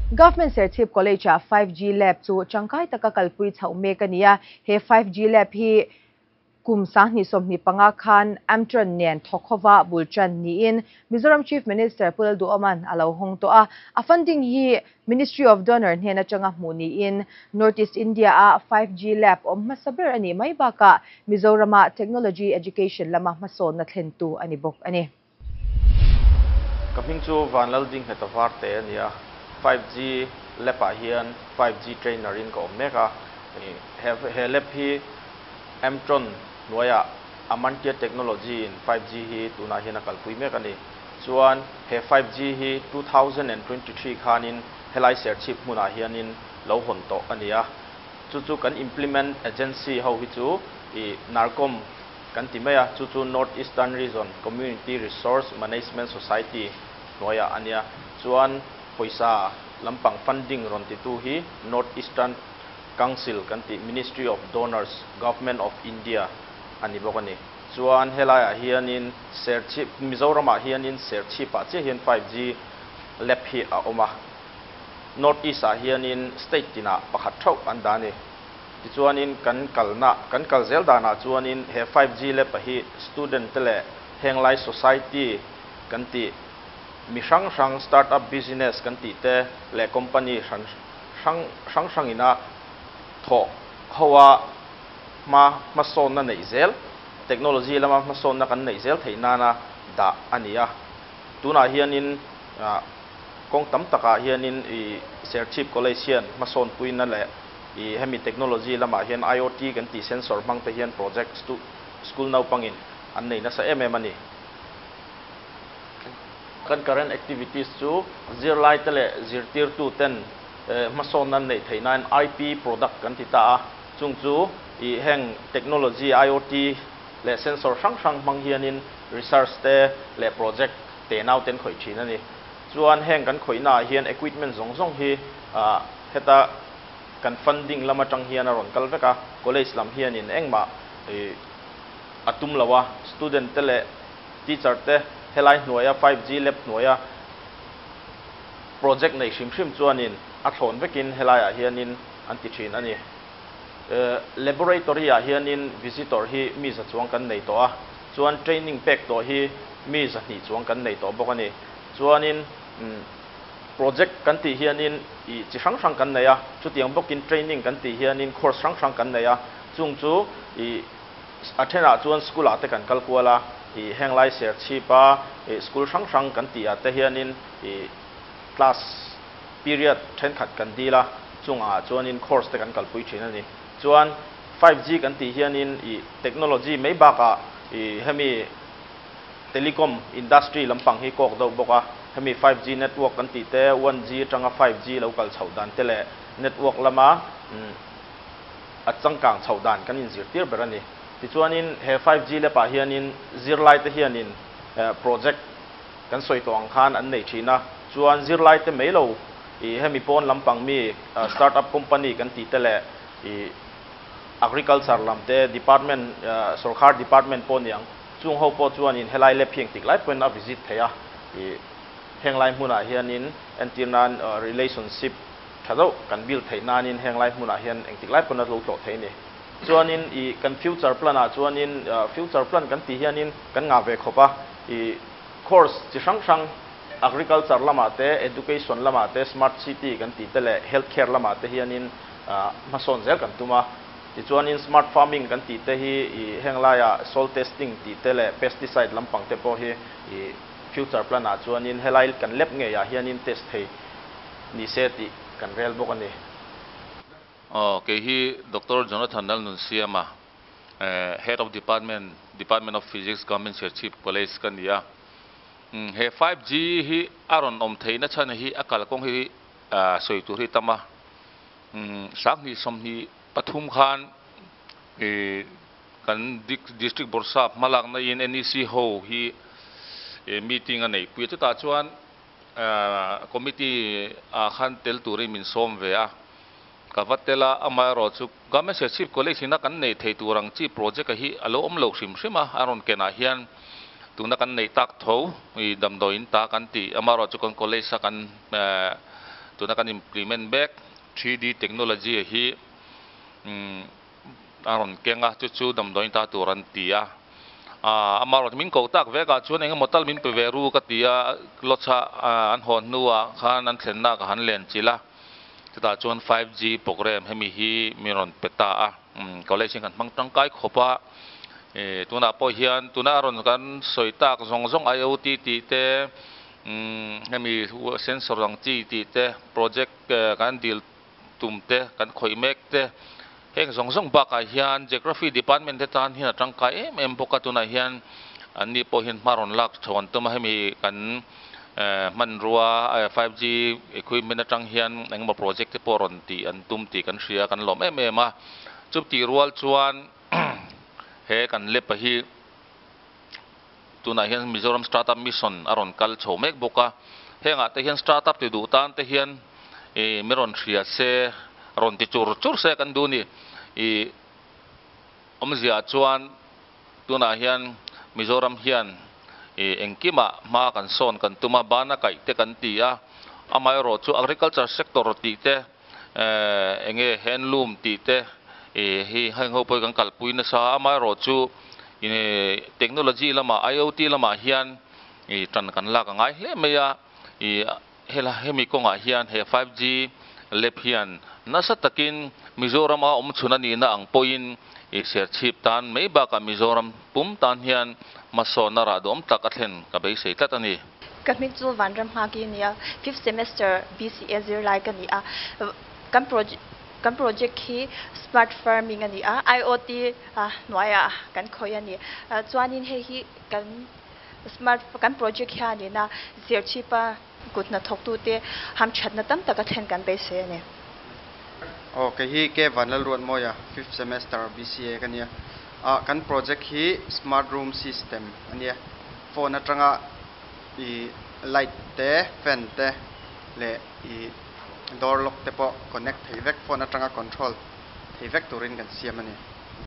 Government Serchhip College-ah 5G Lab chu tangkai taka kalpui chhoh mek a ni a, he 5G Lab hi kum 2025 khan Amtron nen thawk hova bul tan niin Mizoram Chief Minister Pu Lalduhoma'n a lo hawng tawh a, a funding hi Ministry of Donor hnen atanga hmuh niin North East India-a 5G Lab awm hmasa ber a nih mai bakah Mizorama technology education lama hmasawnna thlentu a ni bawk a ni. Ka hming chu Vanlaldingheta Varte a ni a, 5G Lab ah hian 5G trainer in ka awm mek a, he lab hi Amtron hnuaiah Amantia Technology in 5G hi tunah hian a kalpui mek a ni. Chuan he 5G hi 2023 khanin helai Serchhip hmunah hianin lo hawn tawh a ni a, chu chu kan implement agency ho hi chu i NARCOM kan ti mai a, chu chu North Eastern Region Community Resource Management Society hnuaiah a nia. Chuan pawisa lampang funding rawn titu hi North Eastern Council kan tih Ministry of Donors, Government of India a ni bawk a ni. Chuan helaiah hianin Serchhip, Mizoramah hianin Serchhipah chiah hian 5G lab hi a awm a. North East-ah hianin state tinah pakhat theuh an dah a ni. Tichuanin kan kalna, kan kal zel danah chuanin he 5G lab a hi student te leh henglai society kan tih mi hrang hrang start up business kan tih te leh company hran hrang hrang hrangina thawh ho a hma hmasawnna neih zel, technology lama hmasawnna kan neih zel theih nana dah a ni a. Tunah hianin kawng tam takah hianin i Serchhip College hian hmasawnpuina leh i hemi technology lamah hian IoT kan tih sensor hmang te hian project school naupangin an nei nasa em em a ni. Kan current activities chu zirlai te leh zirtirtu ten hmasawnna an neih theih nain IP product kan ti ta a, chung chu i heng technology IoT leh sensor hrang hrang hmang hianin research te leh project te nau ten khawih thin a ni. Chuan heng kan khawihna ah hian equipment zawng zawng hi heta kan funding lam atang hian a rawn kal vek a, college lam hianin engmah a tum lo a, student te leh teacher te helai hnuaia 5G lab hnuaia project nei hrim hrim chuanin a thlawn vekin helaiah hianin an ti thin a ni. Laboratory ah hianin visitor hi mi za chuang kan nei tawh a, chuan training pek tawh hi mi zahnih chuang kan nei tawh bawk a ni. Chuanin project kan tih hianin i chi hrang hrang kan nei a, chutiang bawkin training kan tih hianin course hrang hrang kan nei a, chung chu i a thenah chuan school ah te kan kal kual a, i henglai Serchhip a school hrang hrang kan tih ah te hianin i class period thenkhat kan dil a, chungah chuanin course te kan kalpui thin a ni. Chuan 5G kan tih hianin i technology mai bakah i hemi telecom industry lampang hi kawk deuh bawk a, hemi 5G network kan tih te 1G atanga 5G lo kal chhoh dan te leh network lama a changkang chhoh dan kan inzirtir ber a ni. Tichuanin he 5G lab ah hianin zirlai te hianin project kan sawi tawh ang khan an nei thin a, chuan zirlai te mai lo i hemi pawn lampang mi start up company kan tih te leh i agriculture lam te department sorkar department pawh ni ang chung ho pawh chuanin helai lab hi engtik lai pawhin a visit thei a, i henglai hmunah hianin entir nan relationship tha deuh kan build theih nanin henglai hmunah hian engtik lai pawn a lo tlawh thei a ni. Chuanin i kan future plan ah chuanin future plan kan tih hianin kan ngah ve khawp a, i course chi hrang hrang agriculture lamah te, education lamah te, smart city kan tih te leh health care lamah te hianin hmasawn zel kan tum a. Tichuanin smart farming kan tih te hi i henglaiah soil testing tih te leh pesticide lampang te pawh hi i future plan ah chuanin helai kan lab ngeiah hianin test thei ni se tih kan rel bawk a ni. Aw, kei hi Doctor Jonathan Lalnunsiama, Head of Department, Department of Physics, Government Serchhip College ka ni a. He 5G hi a rawn awm theihna chhan hi a kalkawng hi sawi tur hi tam a. 2023 khan kan District Bawrhsap hmalakna in NEC ho hi meeting a neihpui a, chutah chuan Committee ah khan tel turin min sawm ve a, ka va tel a, amaherawhchu Government Serchhip College ina kan neih thei tur ang chi project a hi a lo awm lo hrim hrim a, a rawn kenah hian tuna kan neih tak tho i damdawiin ta kan tih, amaherawhchu kan college a kan. Tuna kan implement mek 3D technology hi umm a rawn keng a, chu chu damdawiin ta tur an ti a. Aaa amaherawhchu min ko tak vek ah chuan engemaw tal min pe ve ru ka ti a, lodge a an hawn hnuah khan an thlenna ka han len chilh a, chutah chuan 5G program hemi hi min rawn pe ta a, college in kan hmang tangkai khawp a, ih tunah pawh hian tuna a rawn kan sawi tak zawng zawng IOT tih te, umm hemi sensor ang chi tih te, project kan dil tum te, kan khawih mek te, heng zawng zawng bakah hian Geography Department te tan hian a tangkai em em bawk a, tunah hian an ni pawh hian hma rawn lak chho an tum a, hemi kan hmanrua 5G equipment atang hian engemaw project te pawh rawn tih an tum tih kan hria, kan lawm em em a, chutih rual chuan he kan lab-a hi tunah hian Mizoram Startup Mission a rawn kal chho mek bawk a, hengah te hian startup ti duh tan te hian ih mi rawn hria se, rawn ti chur chur se kan duh a ni. Ih awmzia chuan tunah hian Mizoram hian ih engkimah hma kan sawn kan tum a, bana kaih te kan ti a, amaherawh chu agriculture sector tih te, eh enge handloom tih te ih hi heng ho pawh hi kan kalpui nasa a, amaherawh chu ih technology lamah IOT lamah hian ih tan kan lak a ngai hle mai a, ih hela hemi kawngah hian he 5G lab hian nasa takin Mizoram a awm chhun a nihna ang pawhin ih Serchhip tan mai bakah Mizoram pum tan hian hmasawnna rah duhawm tak a thlen ka beisei tlat a ni. Ka hming chu Vanram Nghaki a ni a, fifth semester BCA zirlai ka ni a. Kan project kan project hi smart farming a ni a, IOT hnuaiah kan khawih a ni. Chuanin hei hi kan smart kan project hianina zirchhipa kut hnathawktute hamthatna tam taka thlen kan beisei a ni. Aw, kei hi K Vanlalruatmawia, fifth semester BCA ka nia. Ah, kan project hi smart room system a nia. Phone atanga i light te, fan te leh i door lock te pawh connect thei vek, phone atanga control thei vek turin kan siam a ni.